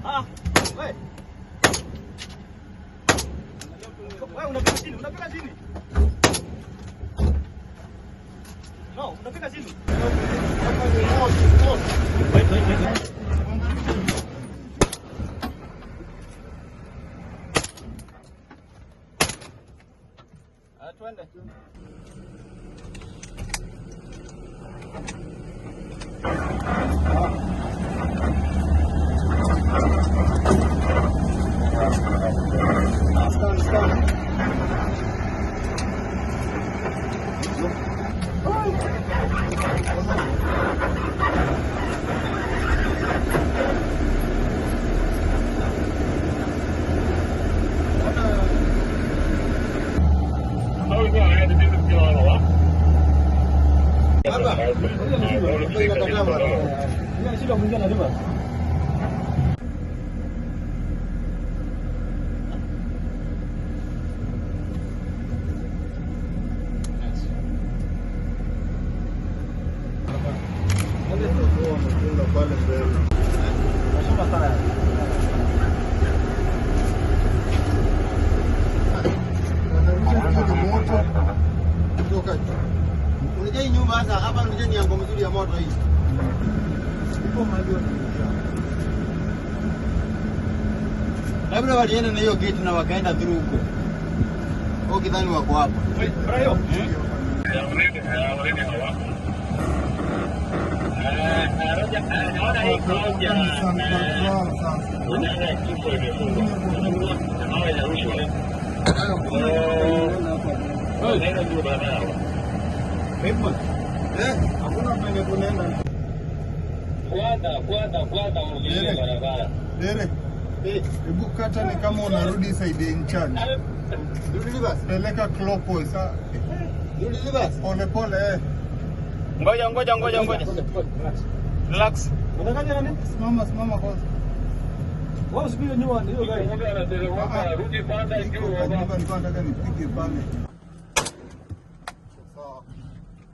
Ah, wewe. Wewe unapiga chini, unapiga chini. No, unapiga chini. Wait, wait, wait. Ah, twende. Unajua hii nyumba hasa hapa unajua ni yango mzuri ya moto hii. Ipo mahali wanaingia. Labda walienda na hiyo gate na wakaenda through huko. Wao kidhani wako hapa. Hakuna penye kunaenda. Dere. Hebu kata ni kama unarudi side in charge. Peleka clockwise. Pole pole eh. Ngoja ngoja ngoja ngoja. Relax. Unataka nani? Simama simama kwanza. Wewe usipige nyuma hiyo gari. Rudi kwanza juu. Nilikuwa nataka nipige pale.